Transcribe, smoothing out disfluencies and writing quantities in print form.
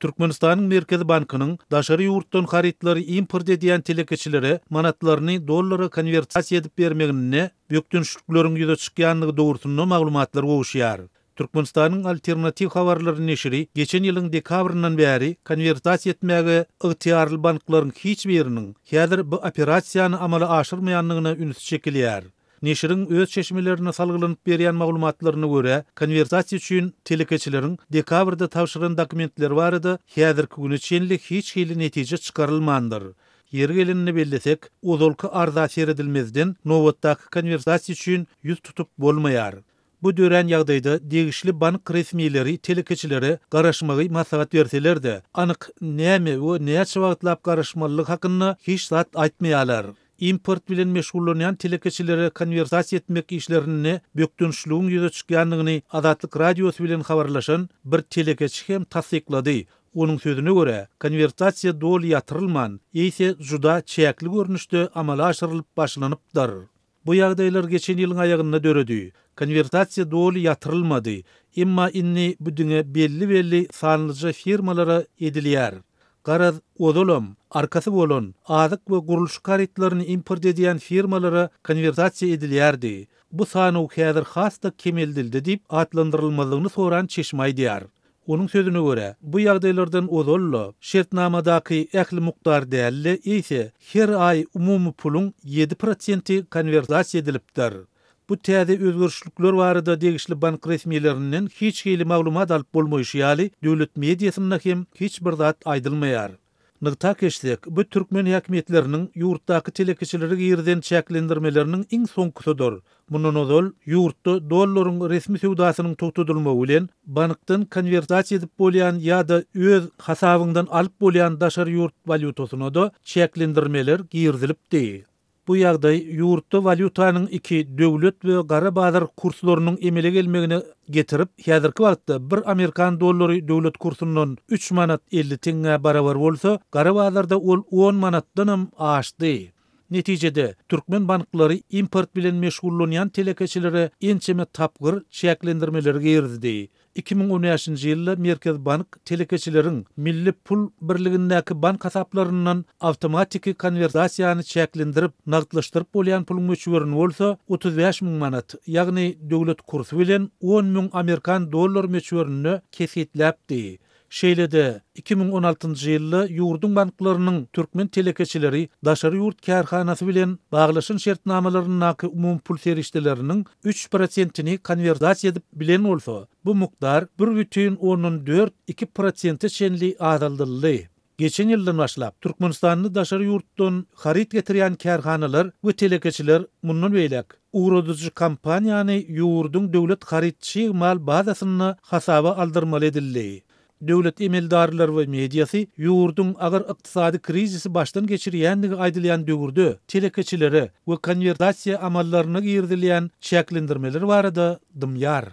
Türkmenistanyň Merkezi bankynyň daşary ýurtdan harytlary import edýän telekeçilere manatlaryny dollara konwertasiýa edip bermeginde bökdençlikleriň ýüze çykýandygy dogrusynda maglumatlar gowuşýar. Türkmenistanyň Alternatiw habarlary neşiri geçen ýylyň dekabryndan bäri konwertasiýa etmäge ygtyýarly banklaryň hiç biriniň häzir bu operasiýany amala aşyrmaýandygyna üns çekilýär. Neşiriň öz çeşmelerine salgylanyp berýän maglumatlaryna görä, konwertasiýa üçin telekeçileriň dekabrda tabşyran dokumentleri barada häzirki güne çenli hiç hili netije çykarylmandyr. Ýeri gelende bellesek, ozalky arza seredilmezden nobatdaky konwertasiýa üçin ýüz tutup bolmaýar. Bu dörän ýagdaýda degişli bank resmileri telekeçilere garaşmagy maslahat berseler-de, anyk näme we näçe wagtlap garaşmalylygy hakynda hiç zat aýtmaýarlar. Import bilen meşgullanýan telekeçilere konwertasiýa etmek işlerinde bökdençligiň ýüze çykýandygyny Azatlyk Radiosy bilen habarlaşan bir telekeçi hem tassyklady. Onuň sözüne görä, konwertasiýa doly ýatyrylman, eýse juda çäkli görnüşde amala aşyrylyp başlanypdyr. Bu ýagdaýlar geçen ýylyň aýagynda döredi. Konwertasiýa doly ýatyrylmady. Emma indi bu diňe belli-belli sanlyja firmalara edilýär. Garaz, ozalam, arkasy bolan, azyk we gurluşyk harytlaryny import edýän firmalara konwertasiýa edilýärdi. Bu sanaw häzir has-da kemeldildi diýip, atlandyrylmazlygyny soran çeşme aýdýar. Onuň sözüne görä, bu ýagdaýlardan ozal-da, şertnamadaky ähli mukdar däl-de, eýse, her aý umumy puluň ýedi prosenti konwertasiýa edilipdir. Bu täze özgerişlikler barada degişli bank resmilerinden hiç hili maglumat alyp bolmaýşy ýaly, döwlet mediasynda hem hiç bir zat aýdylmaýar. Nygtap geçsek, bu türkmen häkimiýetleriniň ýurtdaky telekeçilere girizen çäklendirmeleriniň iň soňkusydyr. Mundan ozal, ýurtda dollaryň resmi söwdasynyň togtadylmagy bilen, bankdan konwertasiýa edip bolýan ýa-da öz hasabyňdan alyp bolýan daşary ýurt walýutasyna-da çäklendirmeler girizilipdi. Bu ýagdaý ýurtda walýutanyň iki, döwlet we gara bazar kurslarynyň emele gelmegine getirip, häzirki wagtda bir amerikan dollary döwlet kursundan üç manat 50 teňňä barabar bolsa, gara bazarda ol on manatdanam aşdy. Netijede, türkmen banklary import bilen meşgullanýan telekeçilere ençeme tapgyr çäklendirmeleri girizdi. 2015-nji ýylda Merkezi bank telekeçileriň milli pul birligindäki bank hasaplaryndan awtomatiki konwertasiýany çäklendirip, nagtlaşdyryp bolýan puluň möçberini bolsa 35 müň manat, ýagny döwlet kursy bilen on müň amerikan dollary möçberinde kesgitläpdi. Şeýle-de, 2016-njy ýylda ýurduň banklarynyň türkmen telekeçileri daşary ýurt kärhanasy bilen baglaşan şertnamalaryndaky umumy pul serişdeleriniň üç prosentini konwertasiýa edip bilen bolsa, bu mukdar bir bütin ondan dört iki prosente çenli azaldyldy. Geçen ýyldan başlap, Türkmenistanda daşary ýurtdan haryt getirýän kärhanalar we telekeçiler mundan beýläk ugradyjy kompaniýany ýurduň döwlet haryt-çig mal bazasynda hasaba aldyrmaly edildi. Döwlet emeldarlary we mediasy ýurduň agyr ykdysady krizisi başdan geçirýändigi aýdylýan döwürde telekeçilere we konwertasiýa amallaryna girizilýän çäklendirmeler barada dymýar.